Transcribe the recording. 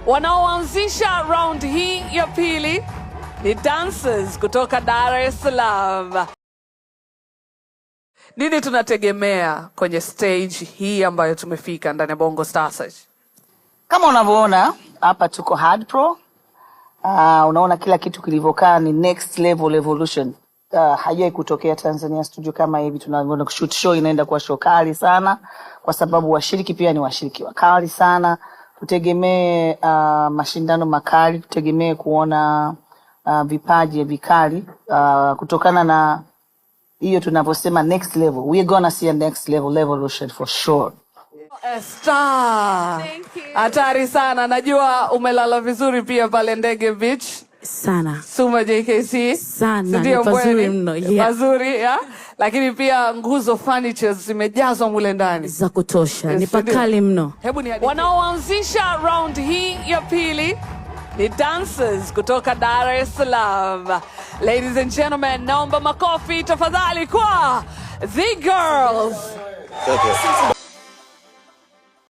Wanaoanzisha round hii ya pili ni dancers kutoka Dar es Salaam. Nini tunategemea kwenye stage hii ambayo tumefika ndani ya Bongo Star Search? Kama unavyoona hapa tuko Hard Pro. Unaona kila kitu kilivyokaa ni next level evolution. Haijai kutokea Tanzania studio kama hivi. Tunaona shoot, show inaenda kuwa show kali sana, kwa sababu washiriki pia ni washiriki wakali sana. Tutegemee mashindano makali, tutegemee kuona vipaji vikali kutokana na hiyo tunavyosema next level. We're gonna see a next level evolution for sure. Star. Hatari sana. Najua umelala vizuri pia pale Ndege Beach. Sana. Suma JKC. Sana, Si ndio, ni pazuri Mbweni? mno, yeah. Pazuri, ya? Lakini pia Nguzo Furnitures zimejazwa mule ndani. Za kutosha, ni Yes, ndio. Pakali mno. Hebu ni wanaoanzisha round hii ya pili ni dancers kutoka Dar es Salaam. Ladies and gentlemen, naomba makofi tafadhali kwa The Girls. Okay.